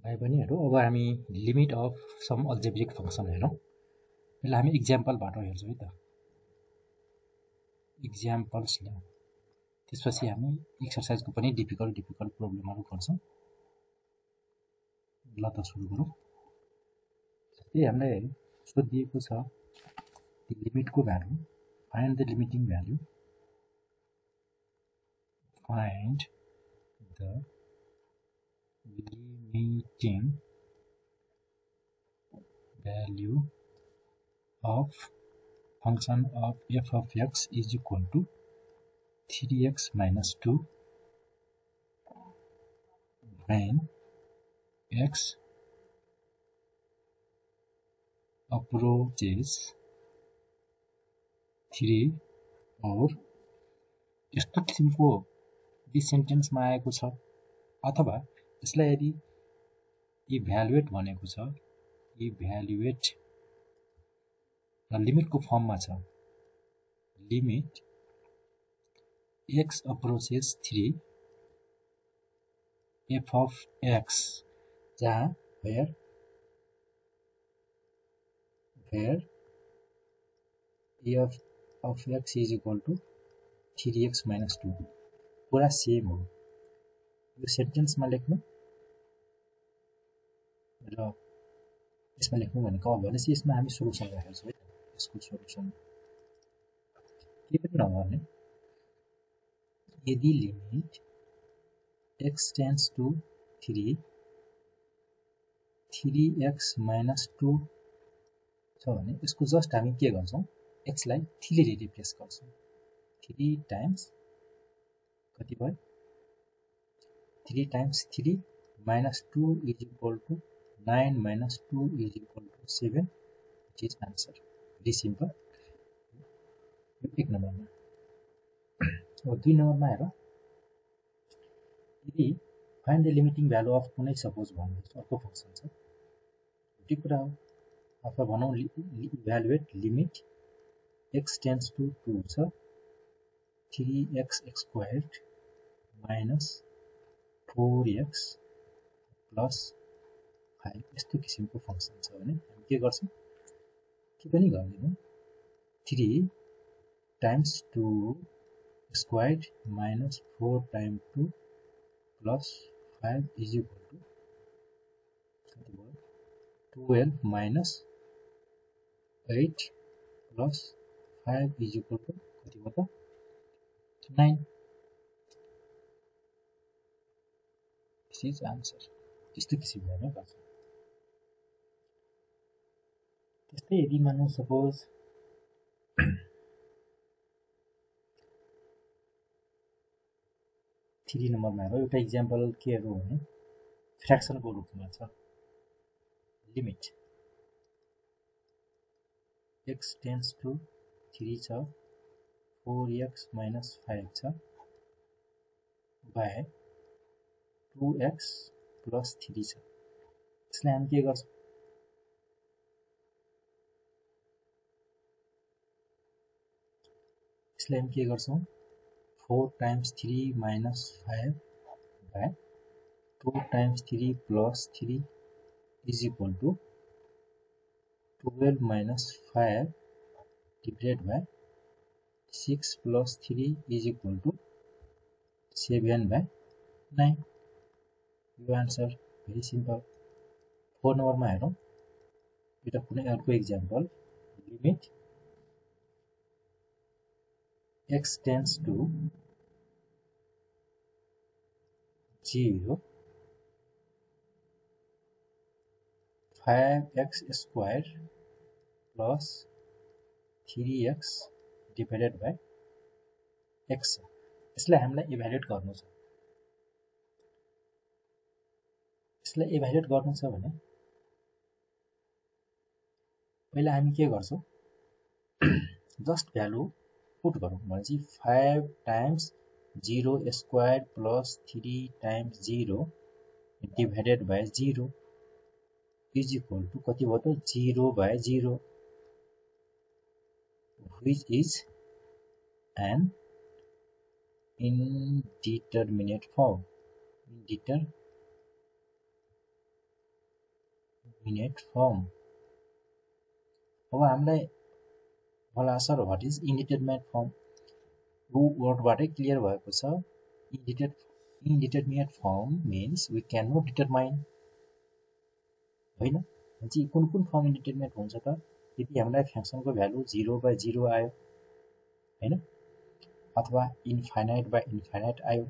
भाइ बहिनीहरू अब हामी limit of some algebraic function हेरौँ। यसलाई हामी इक्जाम्पलबाट हेर्छौँ है त। इक्जाम्पल्स ल्याउँ, त्यसपछि हामी एक्सर्साइजको पनि डिफिकल्ट प्रब्लमहरू गर्छौँ। ल त सुरु गरौँ। जस्तै हामीलाई सोधिएको छ लिमिटको भ्यालु, find the limiting value, find the limiting value of function of f of x is equal to 3x minus 2 when x approaches 3 और यस्तो किसिमको दिस सेन्टेन्समा आएको छ, अथवा यसलाई यदि इभ्यालुएट भनेको छ, इभ्यालुएट र लिमिटको फर्ममा छ, limit x approaches 3 f of x, जहाँ where f of x is equal to 3x minus 2 पुरा सेम हो। यो सेन्टेन्समा लेख्नु र यसमा लेख्नु भनेको अब भनेपछि यसमा हामी सोलुसन राखेछौँ है। यसको सोलुसन के पनि नगर्ने, यदि limit x tends to 3x minus 2 छ भने यसको जस्ट हामी के गर्छौँ, x लाई 3 ले रिप्लेस गर्छौँ। 3 टाइम्स कति भयो, 3 times 3 minus 2 is equal to 9 minus 2 is equal to 7, which is answer. Very simple. एक नम्बरमा। अब 2 नम्बरमा हेर, यदि find the limiting value of कुनै सपोज भन्दैछ अर्को फङ्सन छ, त्यो कुरा हो। अथवा भनौँ evaluate limit x tends to 2 छ, 3x squared minus 4x plus 5 यस्तो किसिमको फङ्सन छ भने हामी के गर्छौँ, के पनि गर्दैनौँ, 3 times 2 squared minus 4 times 2 plus 5 is equal to कति भयो, 12 minus 8 plus 5 is equal to कति भयो त 9। This is answer. त्यस्तो किसिमले नै गर्छ। त्यस्तै यदि मानौँ सपोज 3 नम्बरमा हेरौँ, एउटा इक्जाम्पल के हेरौँ भने फ्र्याक्सनको रूपमा छ। लिमिट x टेन्ड्स टु 3 छ, 4x minus 5 छ, बाय 2x plus 3 छ। यसलाई हामी के गर्छौँ, यसलाई हामी के गर्छौँ, 4 times 3 minus 5 by 2 times 3 plus 3 is equal to 12 minus 5 divided by 6 plus 3 is equal to 7 by 9। यो आन्सर भेरी सिम्पल। 4 नम्बरमा हेरौँ, एउटा कुनै अर्को example, limit x tends to 0 5x square plus 3x divided by x। यसलाई हामीलाई evaluate गर्नु छ। यसलाई इभ्यालुएट गर्नु छ भने पहिला हामी के गर्छौँ, जस्ट भ्यालु पुट गरौँ भनेपछि 5 times 0 square plus 3 times 0 divided by 0 is equal to कति भयो त 0 by 0, which is an indeterminate form। indeterminate form. अब हामीलाई मलाई sir what is indeterminate form यो वर्डबाटै क्लियर भएको छ indeterminate form means we can not determine होइन चाहिँ कुन कुन फर्म इन्डिटरमिनेट हुन्छ त यदि हामीलाई फंक्सनको भ्यालु 0/0 आयो हैन अथवा इन्फाइनाइट बाइ इन्फाइनाइट आयो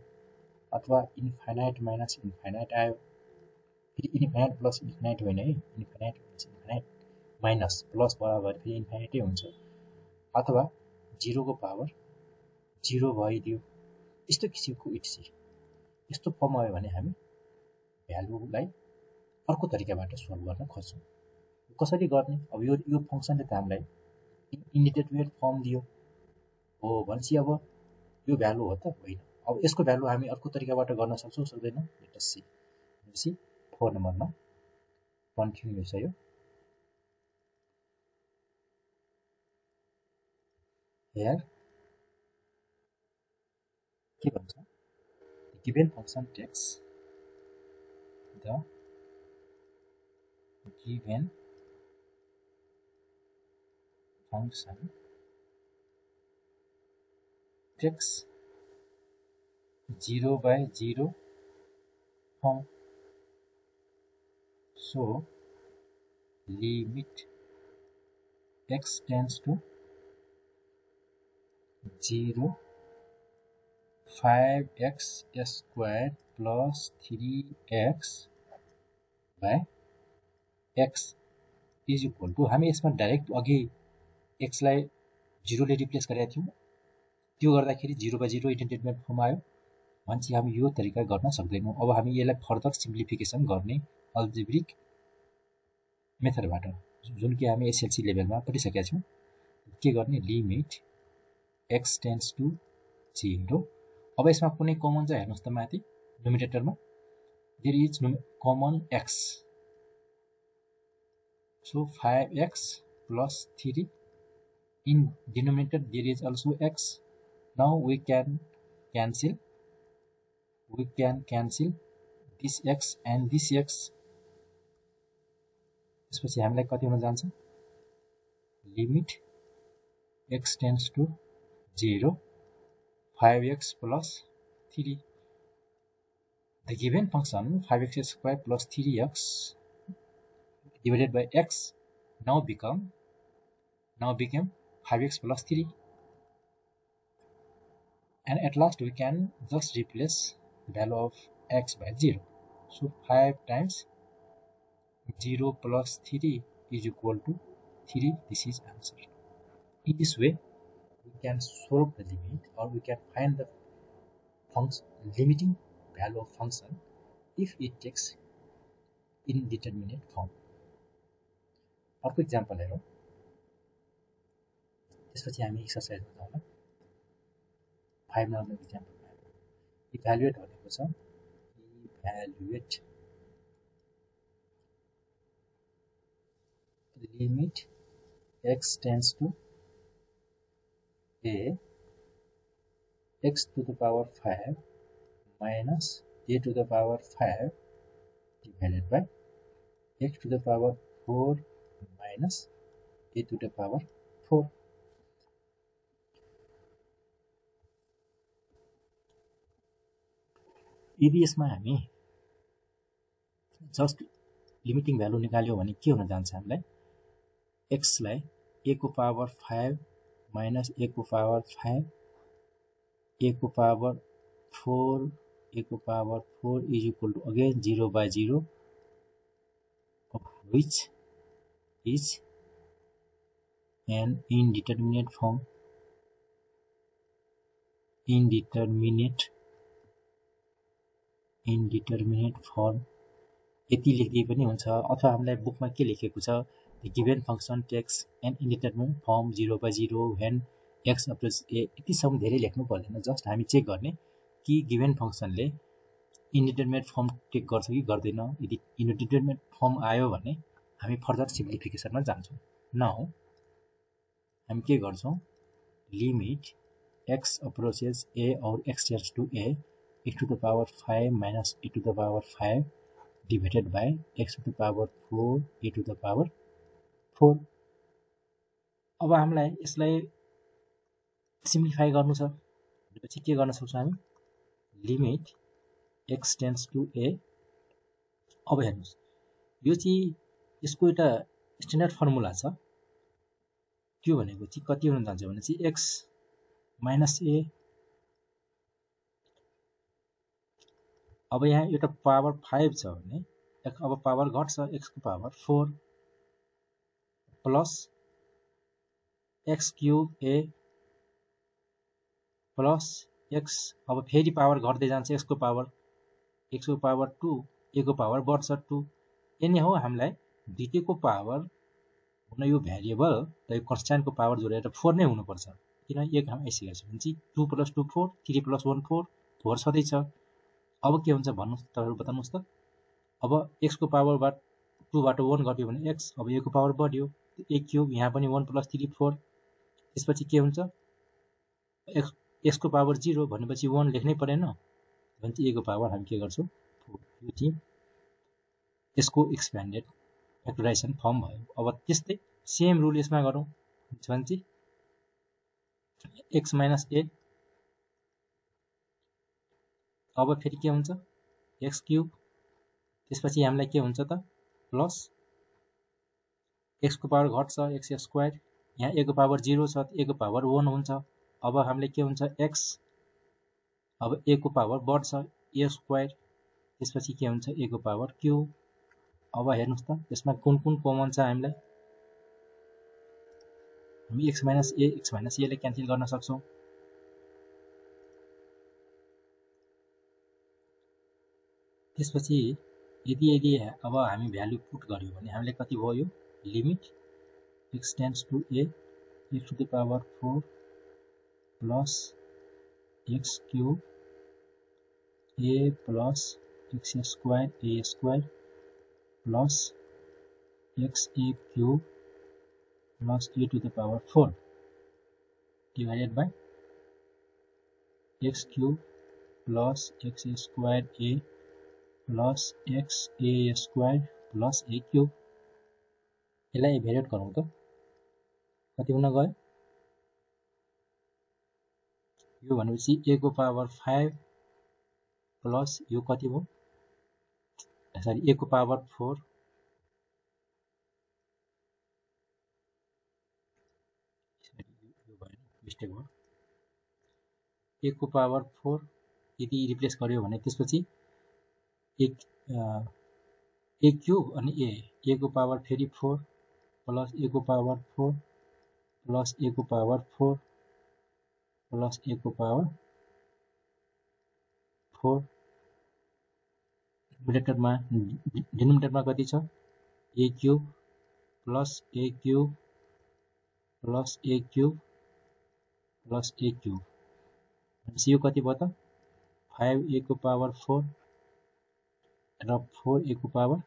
अथवा इन्फाइनाइट माइनस इन्फाइनाइट आयो फेरि इन्फाइनाइट प्लस इन्फाइनाइट होइन है infinite minus infinite minus plus भयो भने फेरि इन्फाइनाइटै हुन्छ अथवा 0 को पावर 0 भइदियो यस्तो किसिमको इट्सी यस्तो फर्म आयो भने हामी भ्यालुलाई अर्को तरिकाबाट सोल्भ गर्न खोज्छौँ कसरी गर्ने अब यो फंक्सनले त हामीलाई इन्डिटरमिनेट फर्म दियो हो भनेपछि अब यो भ्यालु हो त होइन अब यसको भ्यालु हामी अर्को तरिकाबाट गर्न सक्छौँ सक्दैनौँ लेट अस सी भनेपछि 4 नम्बरमा कन्टिन्यू छ यो here के भन्छ given function takes the given function takes 0/0 form so limit x tends to 0 5x squared plus 3x by x is equal to हामी यसमा डाइरेक्ट अघि x लाई 0 ले रिप्लेस गरेका थियौं त्यो गर्दाखेरि 0/0 इन्डिटरमिनेट फर्म आयो भनेपछि हामी यो तरिका गर्न सक्दैनौं अब हामी यसलाई फर्दर सिम्प्लिफिकेसन गर्ने अल्जेब्रिक मेथडबाट जुन कि हामी एसएलसी लेभलमा पढिसकेका छौं के गर्ने लिमिट x tends to 0 अब यसमा कुनै कमन चाहिँ हेर्नुस् त माथि न्युमिरेटरमा there is common x so 5x plus 3 in denominator there is also x now we can cancel this x and this x त्यसपछि हामीलाई कति हुन जान्छ limit x tends to 0 5x plus 3 the given function 5x squared plus 3x divided by x now became 5x plus 3 and at last we can just replace the value of x by 0 so 5 times 0 plus 3 is equal to 3 this is answer in this way we can solve the limit or we can find the limiting value of function if it takes indeterminate form अर्को example हेरौं त्यसपछि हामी एक्सरसाइजमा जाउँला 5 number एक्जाम्पलमा evaluate भनेको छ evaluate limit x tends to a x to the power 5 minus a to the power 5 divided by x to the power 4 minus a to the power 4 यदि यसमा हामी जस्ट लिमिटिङ भ्यालु निकाल्यो भने के हुन जान्छ हामीलाई x लाई a को पावर 5 minus a को पावर 5 a को पावर 4 a को power 4 is equal to again 0/0 of which is an indeterminate form indeterminate form यति लेख्दै पनि हुन्छ अथवा हामीलाई बुकमा के लेखेको छ the given function takes an indeterminate form 0/0 when x approaches a यति सम धेरै लेख्नु पर्दैन जस्ट हामी चेक गर्ने कि गिवन फंक्सनले इन्डिटरमिनेट फर्म टेक गर्छ कि गर्दैन यदि इन्डिटरमिनेट फर्म आयो भने हामी फर्दर सिम्प्लिफिकेसनमा जान्छौं नाउ हामी के गर्छौं limit x approaches a or x tends to a x to the power 5 minus a to the power 5 divided by x to the power 4 a to the power 4. अब हामीलाई यसलाई simplify गर्नु छ भनेपछि के गर्न सक्छौं हामी limit x tends to a. अब हेर्नुस् यो चाहिँ यसको एउटा स्ट्यान्डर्ड फर्मुला छ त्यो भनेको चाहिँ कति हुन जान्छ भने चाहिँ x minus a. अब यहाँ एउटा पावर 5 छ भने अब पावर घट्छ x को power 4 plus x cube a plus x. अब फेरि पावर घट्दै जान्छ x को पावर 2 a को पावर बढ्छ 2. एनी हो हामीलाई द्वितीयको पावर हुन यो भेरिएबल र यो कन्स्ट्यान्टको पावर जोडेर 4 नै हुनुपर्छ किन एक हामी आइसकेको छ भने चाहिँ 2 + 2 4 3 + 1 4 4 सधैँ छ. अब के हुन्छ भन्नुस् तपाईहरु बताउनुस् त. अब x को पावर 2 बाट 1 घट्यो भने x. अब a को पावर बढ्यो a क्यूब यहाँ पनि 1 + 3 4. त्यसपछि के हुन्छ x को पावर 0 भनेपछि 1 लेख्नै परेन भने a को पावर हामी के गर्छौं 4. यो चाहिँ यसको एक्सपेन्डेड फ्याक्टराइजेसन फर्म भयो. अब त्यस्तै सेम रुल यसमा गरौँ भने चाहिँ x minus a. अब फेरि के हुन्छ x क्यूब. त्यसपछि हामीलाई के हुन्छ त प्लस x को पावर घट्छ x स्क्वायर. यहाँ a को पावर 0 छ a को पावर 1 हुन्छ. अब हामीले के हुन्छ x. अब a को पावर बढ्छ a स्क्वायर. त्यसपछि के हुन्छ a को पावर क्यूब. अब हेर्नुस् त यसमा कुन कमन छ हामीलाई. हामी x minus a ले क्यान्सल गर्न सक्छौं. त्यसपछि यदि अब हामी भ्यालु पुट गर्यो भने हामीले कति भयो यो limit x tends to a x to the power 4 plus x cube a plus x square plus x a cube plus a to the power 4 divided by x cube plus x square a plus x a square plus a cube. यसलाई evaluate गरौँ त कति हुन गयो. यो भनेपछि a को power 5 plus यो कति भयो सरी a को पावर 4 मिस्टेक भयो. a को पावर 4 यदि रिप्लेस गर्यो भने त्यसपछि a क्यूब अनि a को पावर फेरि 4 प्लस a को पावर 4 प्लस a को पावर 4 प्लस a को पावर 4. डिनोमिनेटरमा कति छ a cube plus a cube plus a cube plus a cube. भनेपछि यो कति भयो त 5a को पावर 4 र 4a को पावर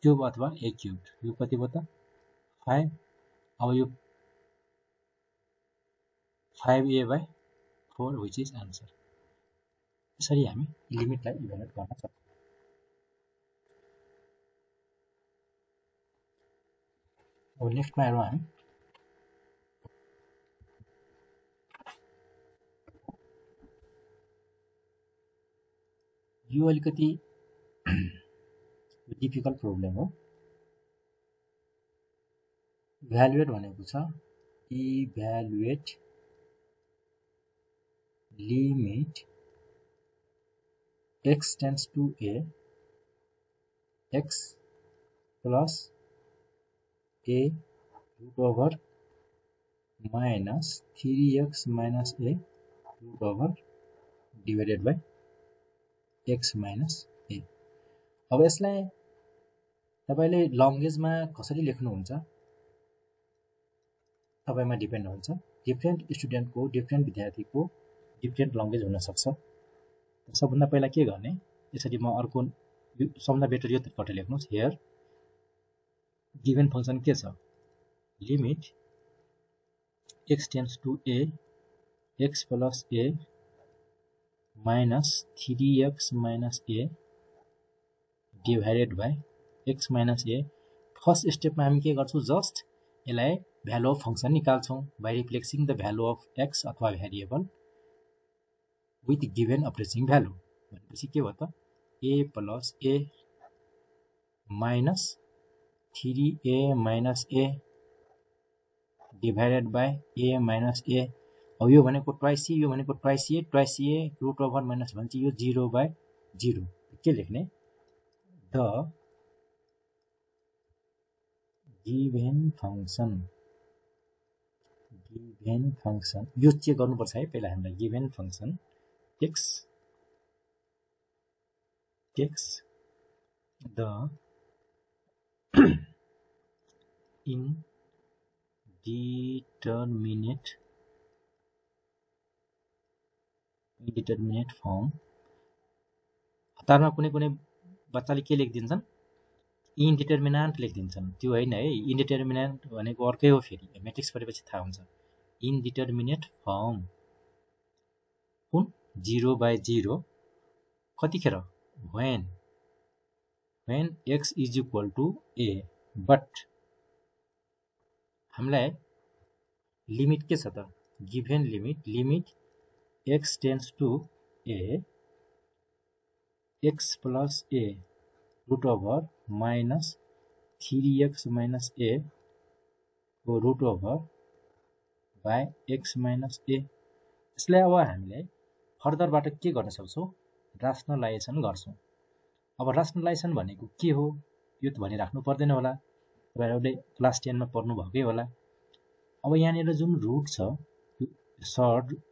क्यूब अथवा a क्यूब. यो कति भयो त 5. अब यो 5a/4 which is आन्सर. यसरी हामी लिमिटलाई इभ्यालुएट गर्न सक्छौं. अब नेक्स्टमा हेरौँ हामी यो अलिकति डिफिकल्ट प्रब्लम हो. इभ्यालुएट भनेको छ evaluate limit x tends to a x plus a root over minus 3x minus a root over divided by x minus a. अब यसलाई तपाईले लङ्गेजमा कसरी लेख्नुहुन्छ तपाईमा डिपेन्ड हुन्छ. डिफरेन्ट स्टुडेन्टको डिफरेन्ट विद्यार्थीको डिफरेन्ट लङ्गेज हुन सक्छ. सबभन्दा पहिला के गर्ने यसरी म अर्को सबभन्दा बेटर यो तरिकाबाट लेख्नुस्. हियर गिभन फंक्सन के छ limit x tends to a x plus a minus 3x minus a divided by x minus a. First स्टेपमा हामी के गर्छौँ, जस्ट यसलाई भ्यालु अफ फङ्सन निकाल्छौँ by replacing the value of x अथवा variable with given approaching value. भनेपछि के भयो त, a plus a minus 3a minus a divided by a minus a. अब यो भनेको ट्वाइस ए, यो भनेको twice a, root over minus भन्छ यो 0/0। के लेख्ने, द गिभेन फङ्सन यो चेक गर्नुपर्छ है पहिला हामीलाई। Given function x the indeterminate form. हतारमा कुनै बच्चाले के लेखिदिन्छन्, इन्डिटर्मिनेन्ट लेखिदिन्छन्। त्यो होइन है, इन्डिटर्मिनेन्ट भनेको अर्कै हो। फेरि म्याट्रिक्स पढेपछि थाहा हुन्छ। इन्डिटर्मिनेट फर्म कुन 0/0 कतिखेर, when x is equal to a. But हामीलाई लिमिट के छ त, given limit x tends to a x plus a root over minus 3x minus a को root over by x minus a. यसलाई अब हामीले फर्दरबाट के गर्न सक्छौँ, रासनलाइजेसन गर्छौँ। अब रासनलाइजेसन भनेको के हो यो त भनिराख्नु पर्दैन होला, तपाईँहरूले क्लास 10 मा पढ्नु भएकै होला। अब यहाँनिर जुन रुट छ,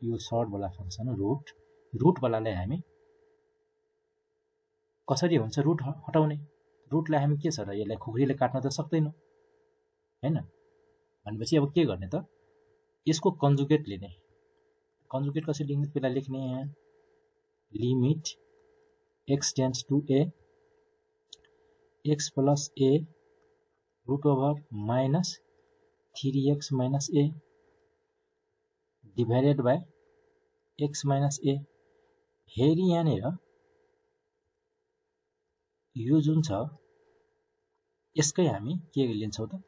यो सर्टवाला फङ्सन रुटवालालाई हामी कसरी हुन्छ रुट हटाउने। रुटलाई हामी के छ र, यसलाई खुकुरीले काट्न त सक्दैनौँ हैन। भनेपछि अब के गर्ने त, यसको कन्जुगेट लिने। कन्जुगेट कसरी लिने, पहिला लेख्ने यहाँ limit x tends to a x plus a root over minus 3x minus a divided by x minus a. फेरि यहाँनिर यो जुन छ यसकै हामी के लिन्छौँ त,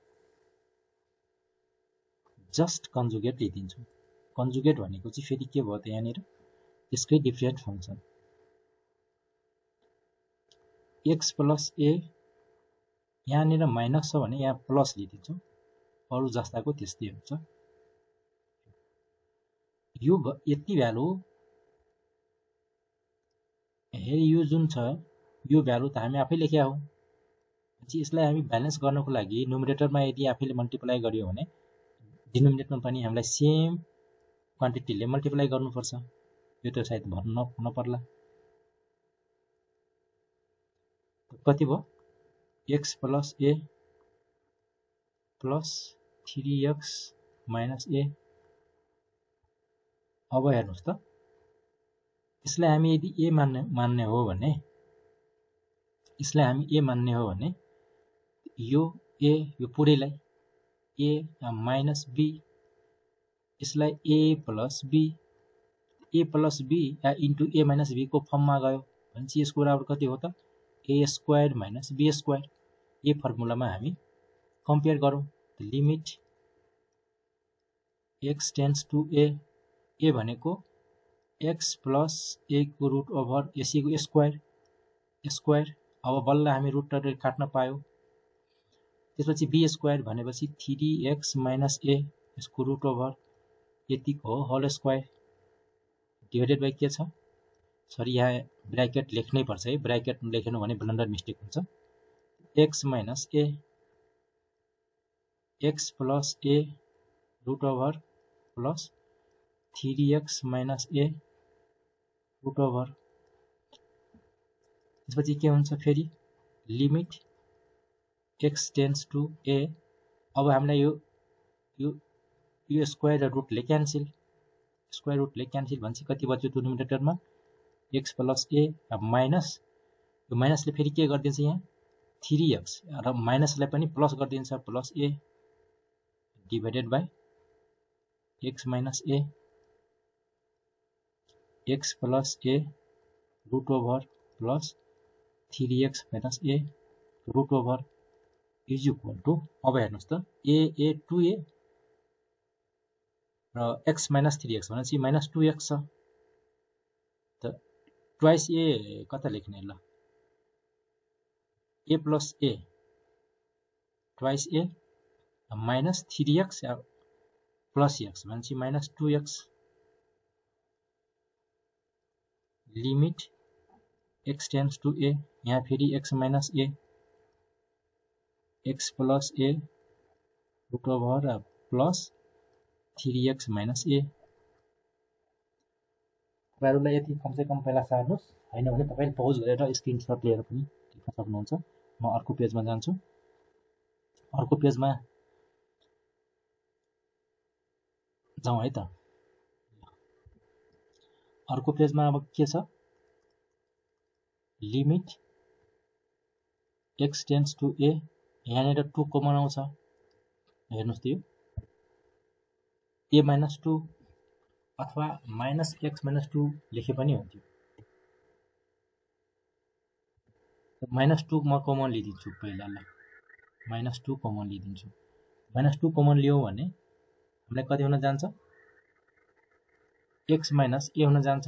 जस्ट कन्जुगेट लिइदिन्छौँ। कन्जुगेट भनेको चाहिँ फेरि के भयो त, यहाँनिर यसकै डिफ्रेन्ट फङ्सन एक्स प्लस ए, यहाँनिर माइनस छ भने यहाँ प्लस लिइदिन्छौँ, अरू जस्ताको त्यस्तै हुन्छ। यो यति भ्यालु, हेरि यो जुन छ यो भ्यालु त हामी आफै लेख्या हो। यसलाई हामी ब्यालेन्स गर्नको लागि न्युमरेटरमा यदि आफैले मल्टिप्लाई गरियो भने डिनोमिनेटरमा पनि हामीलाई सेम क्वान्टिटीले मल्टिप्लाई गर्नुपर्छ। यो त सायद भन्नु नपर्ला। कति भयो, x plus A plus 3x minus a. अब हेर्नुहोस् त, यसलाई हामी यदि ए मान्ने हो भने यो ए, यो पुरैलाई ए माइनस बी, यसलाई a plus b into a minus b को फर्ममा गयो भनेपछि यसको बराबर कति हो त, a square minus b square. ए फर्मुलामा हामी कम्पेयर गरौँ, limit x tends to a भनेको एक्स प्लस ए को रुट ओभर एसी को स्क्वायर। अब बल्ल हामी रुटहरू काट्न पायौँ। त्यसपछि बी स्क्वायर भनेपछि 3x माइनस ए यसको रुट ओभर यतिको हो होल स्क्वायर डिभाइडेड बाई के छ, सरी यहाँ ब्राकेट लेख्नै पर्छ है, ब्राकेट लेखेन भने ब्लन्डर मिस्टेक हुन्छ। X minus a x plus a root over plus 3x minus a root over. त्यसपछि के हुन्छ फेरि limit x tends to a. अब हामीलाई यो स्क्वायर र रुटले क्यान्सिल, भनेपछि कति बच्यो त न्युमरेटरमा एक्स प्लस ए माइनस, यो माइनसले फेरि के गरिदिन्छ यहाँ 3x र माइनसलाई पनि प्लस गरिदिन्छ plus a divided by x minus a x plus a root over plus 3x minus a root over is equal to, अब हेर्नुस् त a 2a र x minus 3x भनेपछि minus 2x छ। त twice a कता लेख्ने ल, a plus a twice a minus 3x plus x भनेपछि minus 2x limit x tends to a, यहाँ फेरि x minus a x plus a root over plus 3x minus a। तपाईँहरूलाई यति कमसेकम पहिला सार्नुहोस्, हैन भने तपाईले पौज गरेर स्क्रिनशट लिएर पनि लेख्न सक्नुहुन्छ। म अर्को पेजमा जान्छु। अर्को पेजमा जाउँ है त। अर्को पेजमा अब के छ, limit x tends to a, यहाँनिर 2 कमन आउँछ। हेर्नुस् त यो a minus 2 अथवा minus x minus 2 लेखे पनि हुन्थ्यो। minus 2 म कमन लिदिन्छु पहिला ल, minus 2 कमन लिदिन्छु। minus 2 कमन लियौ भने हामीलाई कति हुन जान्छ, x minus a हुन जान्छ।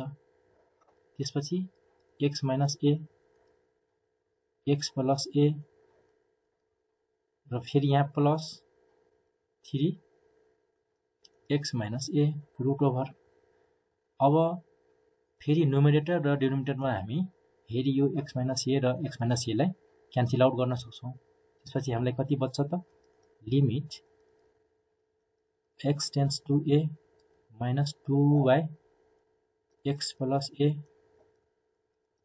त्यसपछि x minus a x plus a र फेरि यहाँ plus 3x minus a root over। अब फेरि न्युमरेटर र डिनोमिनेटरमा हामी फेरि यो x minus a र x minus a लाई क्यान्सल आउट गर्न सक्छौं। त्यसपछि हामीलाई कति बच्छ त, limit x tends to a minus 2y x plus a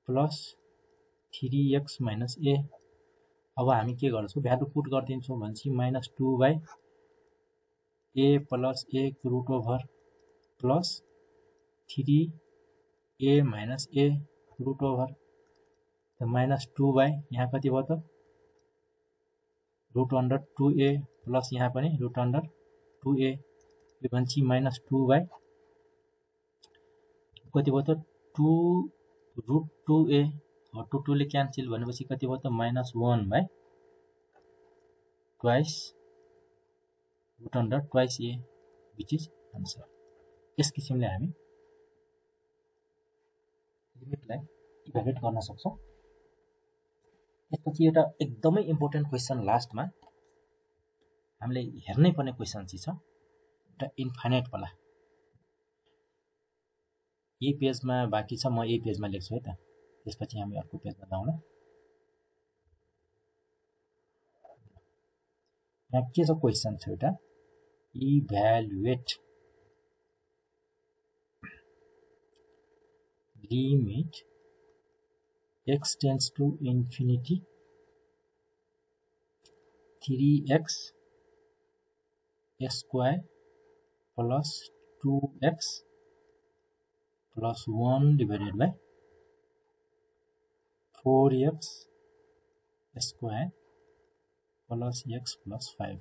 plus 3x minus a। अब हामी के गर्छौं, भ्यालु पुट गर्दिन्छौं भनेपछि minus 2y a plus a root over plus 3a minus a root over minus 2y, यहाँ कति भयो त, root under 2a plus यहाँ पनि root under 2a, यो भनेपछि minus 2y कति भयो त 2 root 2a, 2 ले क्यान्सल भनेपछि कति भयो त minus 1 by twice root under twice a which is answer। यस किसिमले हामी लिमिटलाई इभ्यालुएट गर्न सक्छौं। त्यसपछि एउटा एकदमै इम्पोर्टेन्ट क्वेशन लास्टमा हामीले हेर्नै पर्ने क्वेशन चाहिँ छ, एउटा इन्फाइनाइट वाला। यही पेजमा बाँकी छ, म यही पेजमा लेख्छु है त। त्यसपछि हामी अर्को पेजमा जाउँ ल। यहाँ के छ क्वेशन छ एउटा, evaluate limit x tends to infinity 3x square plus 2x plus 1 divided by 4x square plus x plus 5।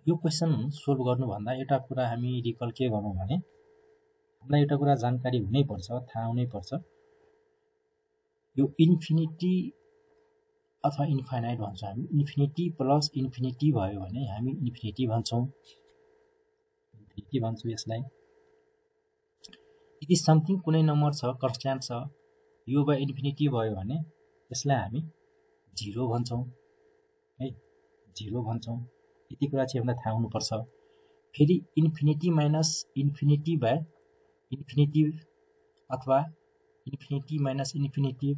यो क्वेशन सोल्भ गर्नुभन्दा एउटा कुरा हामी रिकल के गर्नु भने, हामीलाई एउटा कुरा जानकारी हुनै पर्छ, थाहा हुनै पर्छ, यो इन्फिनिटी अथवा इन्फाइनाइट भन्छौं हामी। इन्फिनिटी प्लस इन्फिनिटी भयो भने हामी इन्फिनिटी भन्छौं, यसलाई। यदि समथिङ कुनै नम्बर छ, कन्स्ट्यान्ट छ, यो बाइ इन्फिनिटी भयो भने यसलाई हामी 0 भन्छौं है, 0 भन्छौं। यति कुरा चाहिँ हामीलाई थाहा हुनुपर्छ। फेरि infinity minus infinity by infinity अथवा इन्फिनिटी माइनस इन्फिनिटी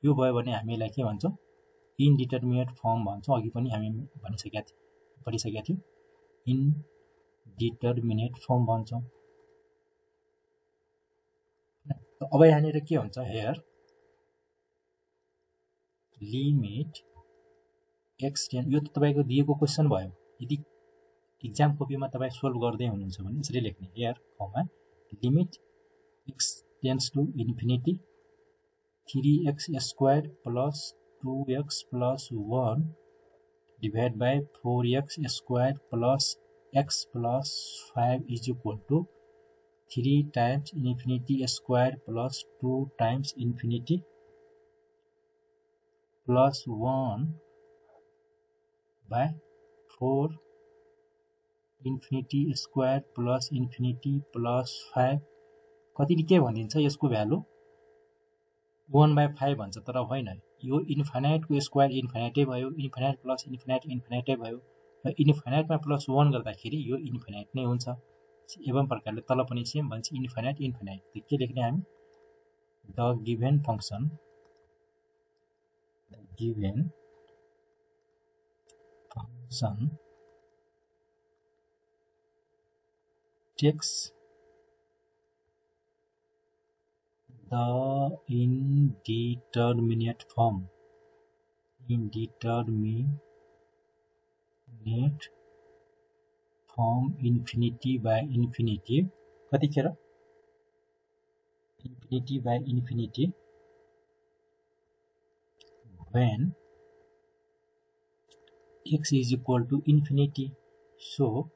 यो भयो भने हामीलाई के भन्छौं, इनडिटर्मिनेट फर्म भन्छौं। अघि पनि हामी पढिसकेका थियौं, इनडिटर्मिनेट फर्म भन्छौं। अब यहाँनिर के हुन्छ, हेयर लिमिट x टेन्ड, यो त तपाईको दिएको क्वेशन भयो। यदि एक्जाम कपीमा तपाई सोल्भ गर्दै हुनुहुन्छ भने यसरी लेख्ने, हेयर कमा limit x tends to infinity 3x square plus 2x plus 1 divide by 4x square plus x plus 5 is equal to 3 times infinity square plus 2 times infinity plus 1 by 4 infinity square plus infinity plus 5 कति के भनिन्छ यसको value 1/5 भन्छ तर होइन यो infinite को square इन्फाइनाइटै भयो इन्फाइनाइट प्लस इन्फाइनाइट इन्फाइनाइटै भयो र इन्फाइनाइटमा प्लस 1 गर्दाखेरि यो इन्फाइनाइट नै हुन्छ एवं प्रकारले तल पनि सेम भन्छ इन्फाइनाइट इन्फाइनाइट के लेख्ने हामी the given function takes the indeterminate form infinity by infinity कतिखेर infinity by infinity when x is equal to infinity. So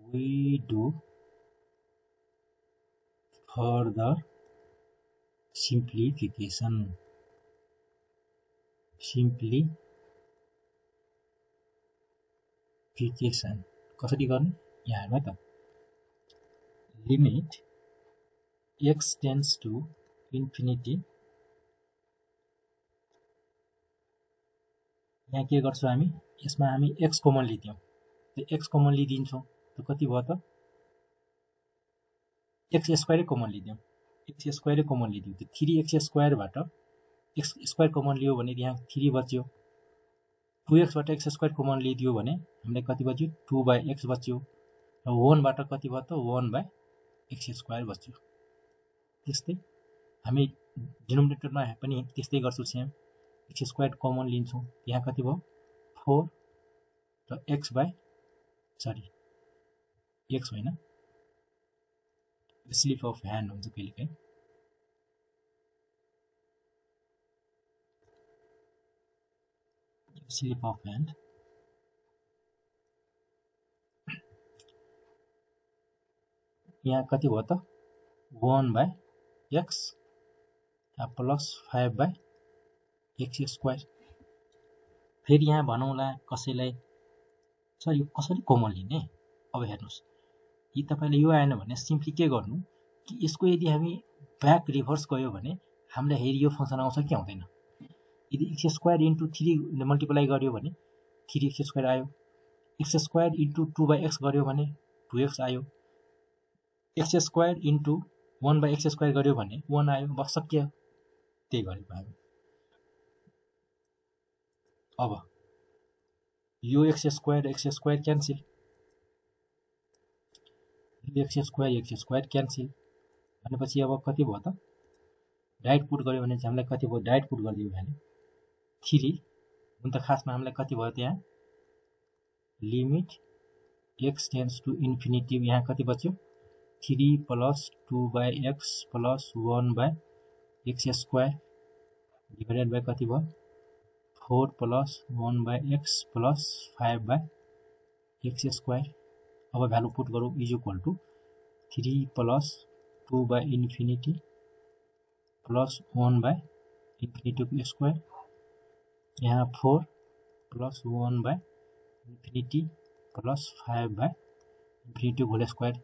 we do further simplification. simplification कसरी गर्ने यहाँ हेर्नु त limit x tends to infinity यहाँ के गर्छौं हामी यसमा हामी x कमन लिदियौं त्यो x कमन लिदिन्छौं त कति भयो त x स्क्वायर कमन लिदियौं x स्क्वायर कमन लिदियौं त्यो 3x स्क्वायर बाट x स्क्वायर कमन लियो भने यहाँ 3 बच्यो 2x बाट x स्क्वायर कमन लिदियो भने हामीलाई कति बच्यो 2/x बच्यो र 1 बाट कति भयो त 1/x स्क्वायर बच्यो त्यस्तै हामी डिनोमिनेटरमा पनि त्यस्तै गर्छौं सेम x स्क्वायर कमन लिन्छौं यहाँ कति भयो 4 र x होइन स्लिप अफ ह्यान्ड हुन्छ कहिलेकाहीँ स्लिप अफ ह्यान्ड यहाँ कति भयो त 1/x प्लस 5/x स्क्वायर फेरि यहाँ भनौँला कसैलाई सर यो कसरी कमन लिने अब हेर्नुस् यी तपाईले यो आएन भने सिम्पली के गर्नु कि यसको यदि हामी ब्याक रिभर्स गयो भने हामीलाई हेरि यो फंक्सन आउँछ कि आउँदैन यदि x स्क्वायर इन्टु 3 ले मल्टिप्लाई गर्यो भने 3x स्क्वायर आयो x स्क्वायर इन्टु 2/x गर्यो भने 2x आयो x square into 1/x square गर्यो भने 1 आयो बस सक्यो त्यही गरेको हामी अब यो x square cancel x square cancel भनेपछि अब कति भयो त डाइरेक्ट पुट गर्यो भने चाहिँ हामीलाई कति भयो डाइरेक्ट पुट गरिदियो भने 3 हुन त खासमा हामीलाई कति भयो त्यहाँ limit x tends to infinity यहाँ कति बच्यो 3 plus 2/x plus 1/x square divided by कति भयो 4 plus 1/x plus 5/x square अब भ्यालु पुट गरौँ इज इक्वल टु 3 प्लस 2/इन्फिनिटी प्लस 1/इन्फिनिटी को स्क्वायर यहाँ 4 प्लस 1/इन्फिनिटी प्लस 5/इन्फिनिटी होल स्क्वायर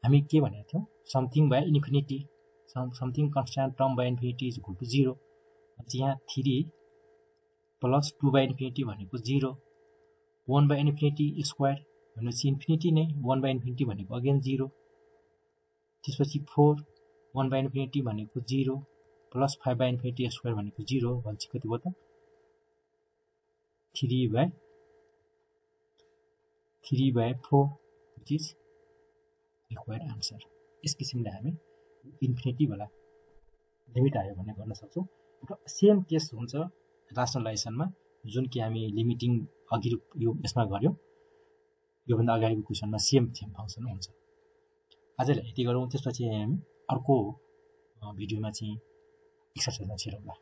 हामी के भनेको थियौं something by infinity something constant term by infinity is equal to 0 यहाँ 3 प्लस 2/इन्फिनिटी भनेको 0 1/इन्फिनिटी स्क्वायर भनेपछि इन्फिनिटी नै 1/इन्फिनिटी भनेको अगेन 0 त्यसपछि 4 1/इन्फिनिटी भनेको 0 प्लस 5/इन्फिनिटी स्क्वायर भनेको 0 भन्छ कति भयो त 3/4 which is required answer यस किसिमले हामी इन्फिनिटी वाला लिमिट आयो भने गर्न सक्छौं र सेम केस हुन्छ राशनलाइजेसनमा जुन कि हामी लिमिटिङ अघि यो यसमा गर्यौं यो भन्दा अगाडिको क्वेशनमा सेम फंक्सन हुन्छ आजलाई यति गरौँ त्यसपछि हामी अर्को भिडियोमा चाहिँ एक्सरसाइजमा छिरौँला